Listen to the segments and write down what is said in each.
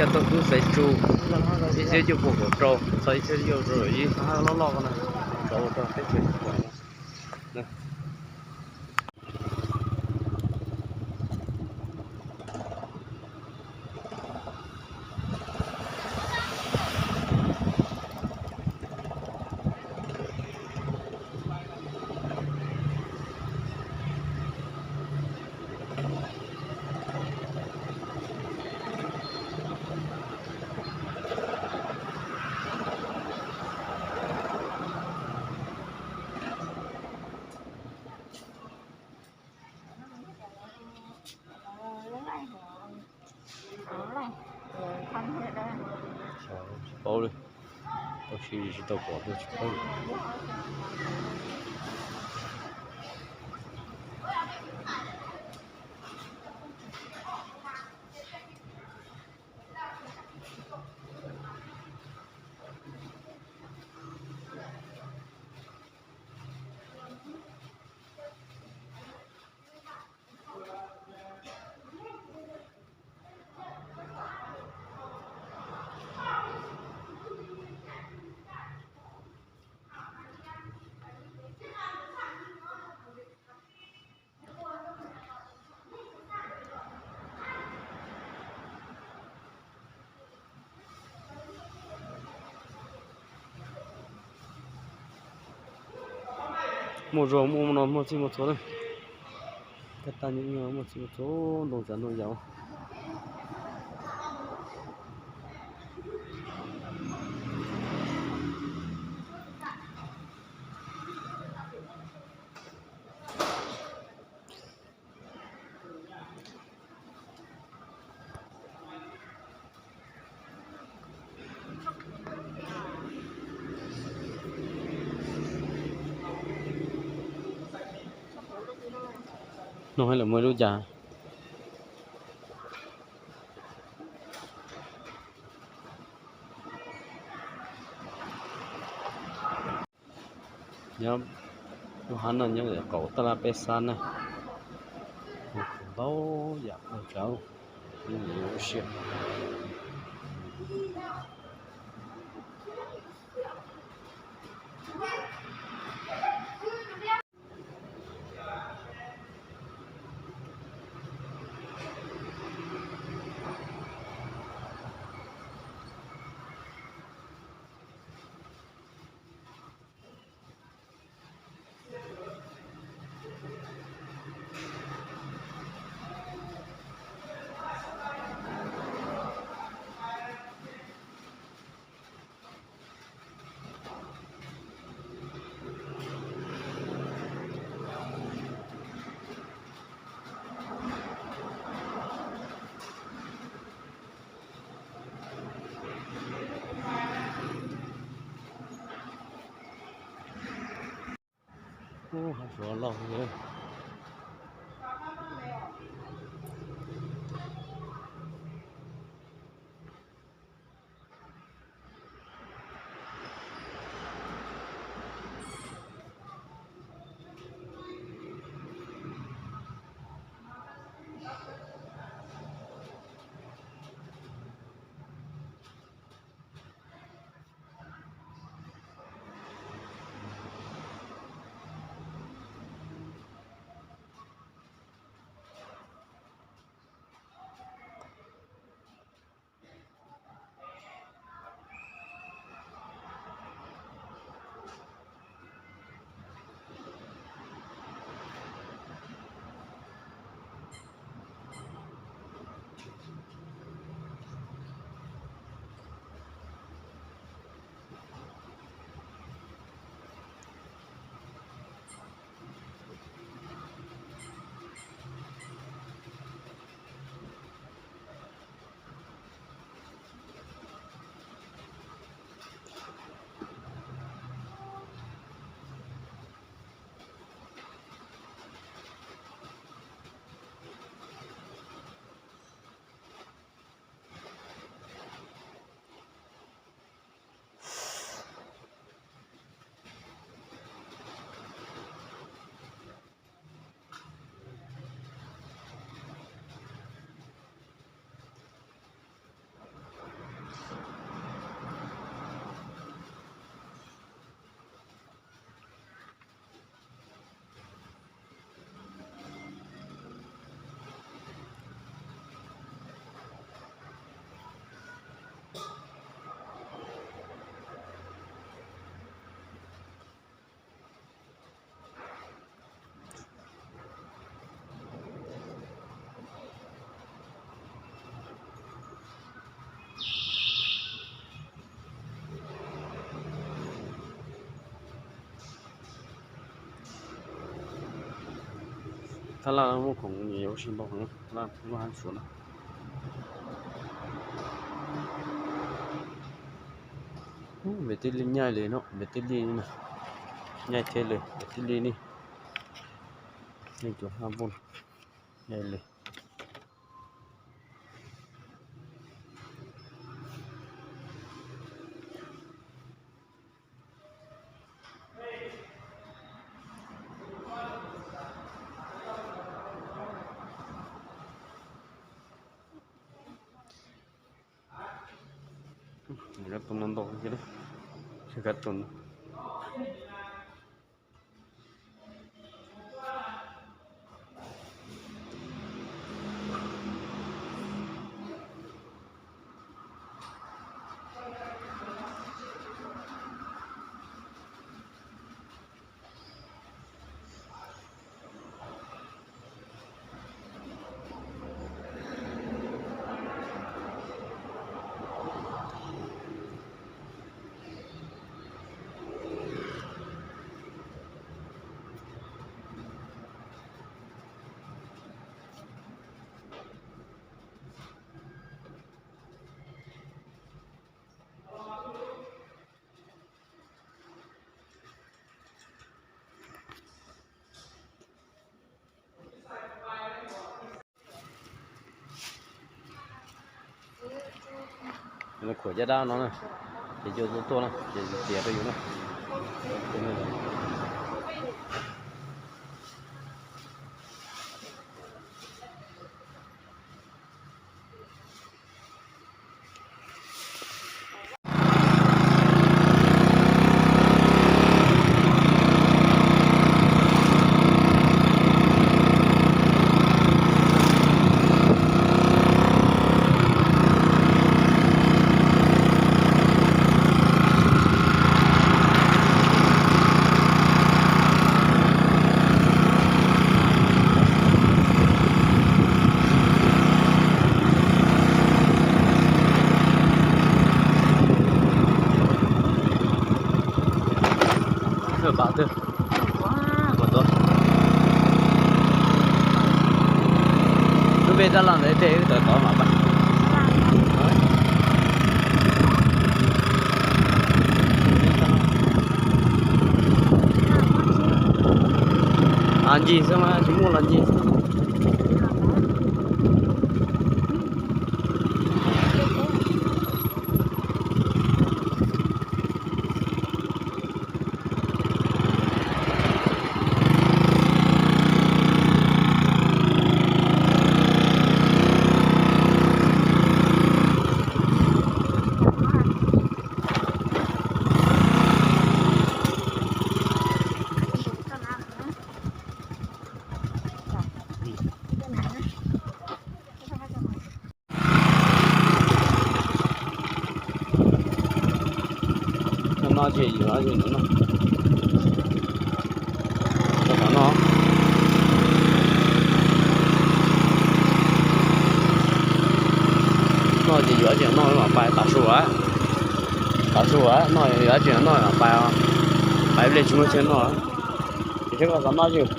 Tau kub xaiv tsu ib txhiab cuaj puas kaum rau txog ib txhiab cuaj rau ib, loj loj no, rau rau teb chaws. Tsis paub li, tau siv tsis tau pom tuaj tsis paub li. Muaj zog muaj no muaj txhij muaj txhua na. Kaj tag nyob muaj txhij muaj txhua ntoo tsav ntoo yam. No lawv muaj ib lub cas. Nyob lub hab no nyob qaum taj laj peb xab na. Ntau yam ua tsav ua siab. Ub, hav zoov loj heev. Thaj Laj muaj khoom yuav ua si ntau heev, Thaj Laj lub hab Suav no. Npem tij li nyaij li no, npem tij li, nyaij thiab li, npem tij li ni, nees ncuav hab npuj, nyaij li. Tus no ntau thiab, sib kab tus no. Khuam caj dab no na, ces cua tuaj tuaj na, ces tias rau yus na. Lub npe Taj Laj ntawd tej wb tawm tod mam pab. Ncig xwb mas tsis muaj los ncig xwb. No ces yuav no, no, no ces yuav tseem no mam pais tav su, tav su no yuav tseem no mam pais, pais ib pliag tsis muaj chaw no. Ces seb koj xav maj yus.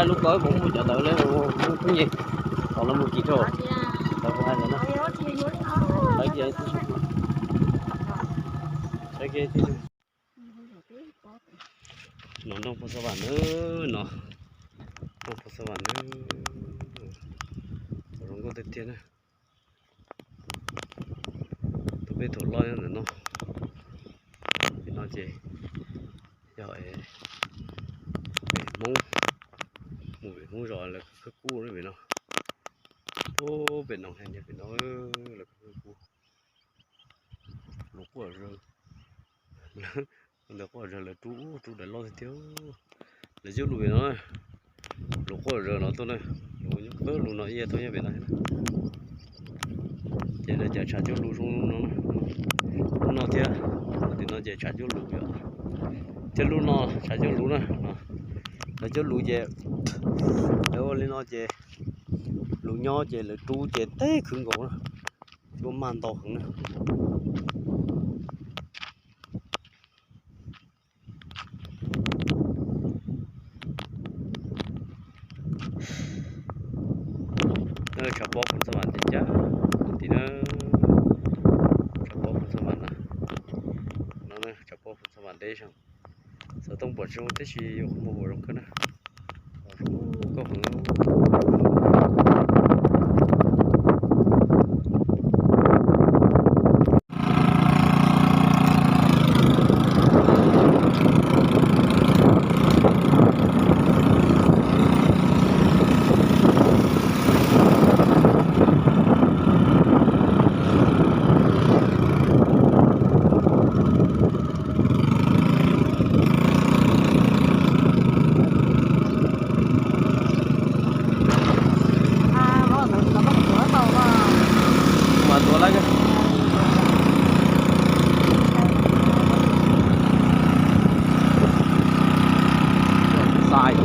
Lub ko kuv mus cov ntawd lawm, kuv nyem kom lawv mus kis rau. Lawv kuv hais lawm na. Lawv cia no nroog Phoos Xas Vam na, no nroog Phoos Xas Vam na, txawm zoo nkauj tiag tiag na. Tus peb thaum loj nyob ntawm no, pem no ces yog pem Hmoob, mus pem Hmoob zos lawv khawb kub pem no. Ub, pem no, pem no lawv khawb kub. Luag quaj zawg, ntawd quaj zawg lawv rub, rub daim loj tiag tiag. Lawv cog lus pem no, luag quaj zawg no tuaj na, luag nyob qab lus no, ib yam tuaj nyob pem no. Ces lawv cov tshav cog lus zoo no, lub no thiab, tim no ces tshav cog lus yom, thiab lub no tshav cog lus na. Lawv cog lus ces lawv ua li no ces lus nyob ces lawv rub ces teb khwv nkaus na, cua mag ntau heev na. Tshav pob Phoos Xas Vam ces cab tim na, tshav pob Phoos Xas Vam na, no tshav pob Phoos Xas Vam deb zog. Xov tooj pom tsis zoo tab sis yuav qhov muag pom zoo kawg na. Zoo nkauj heev. Mas tuav lawm. Xais.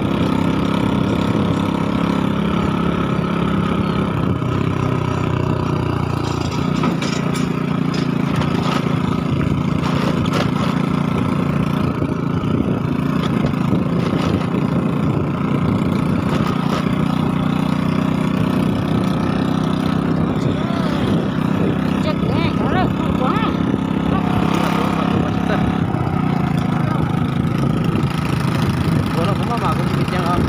Ua no kuv maj mam kuv tsis ceev os.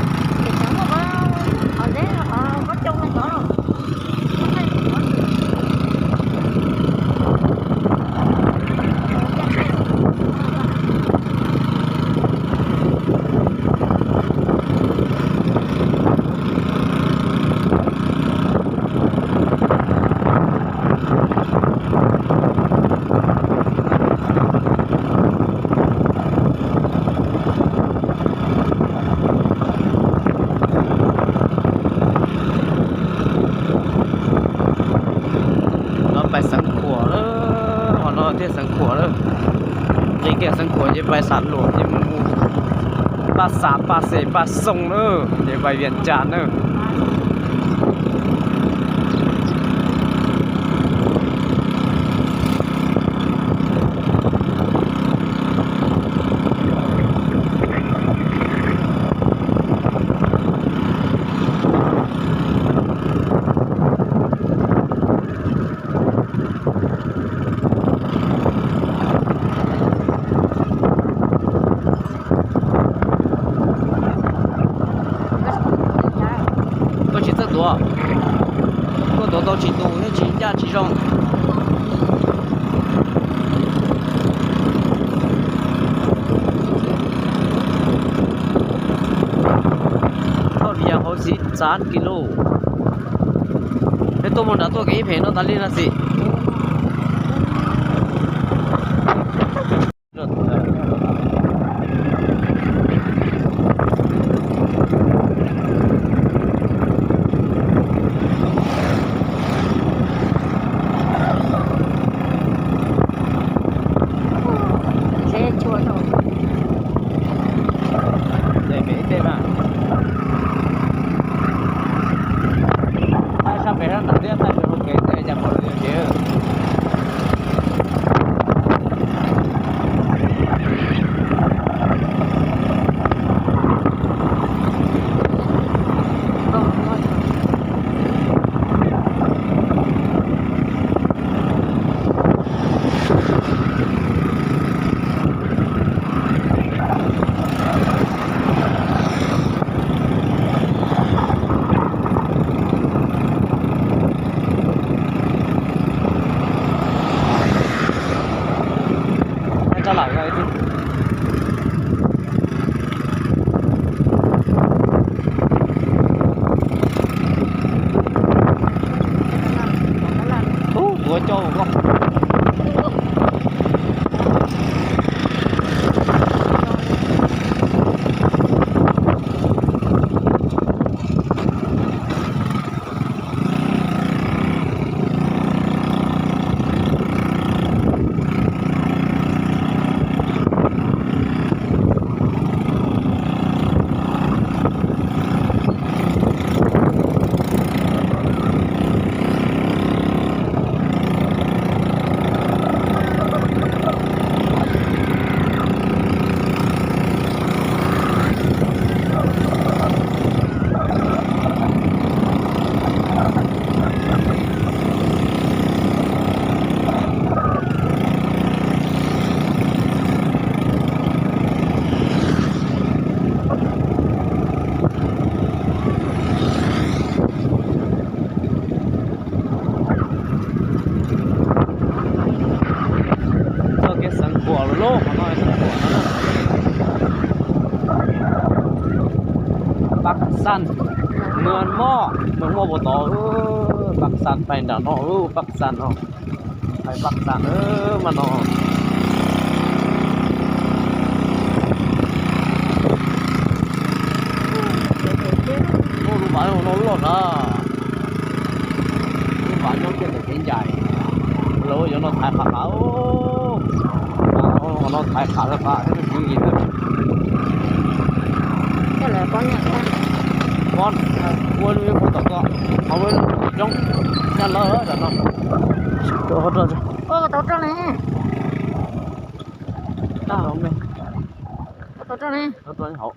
No pais Xeev Khuam lawm, qhov no thiaj Xeev Khuam lawm. Nqis kiag Xeev Khuam ces pais Xam Luam ces mus Paj Xav, Paj Xes, Paj Xoo lawm ces pais Vias Cas na. Koj tsis txawj tuav, koj tuav tau tsis tus thiab tsis ncaj tsis zoo. Txoj Vias Hauv Xis Xav Kis Lus. Peb tuaj mus nram tuaj kev ib phem no tas li no xis. Sab pem sab nram thiab, tab sis ua ke thiaj cas pom lawv tiag. Ub, tuav coj koj. Txoj kev xeev khuam loj loj qhov no, xeev khuam no na. Paj Xas, Mws Moj, Mws Moj puas tod, Paj Xas pais nram no, Paj Xas no, pais Paj Xas mas no. Lub vaj no loj na. Lub vaj nyob kiag ntawm kev ncaim, lawv yuav no thaiv qhov qab, qhov no thaiv qhov qab thiab kwv yim. Ua ua tom ko, hauv coob nyaj lawm tam no. Tau roj ne. Tau roj ne. Tau roj hauv.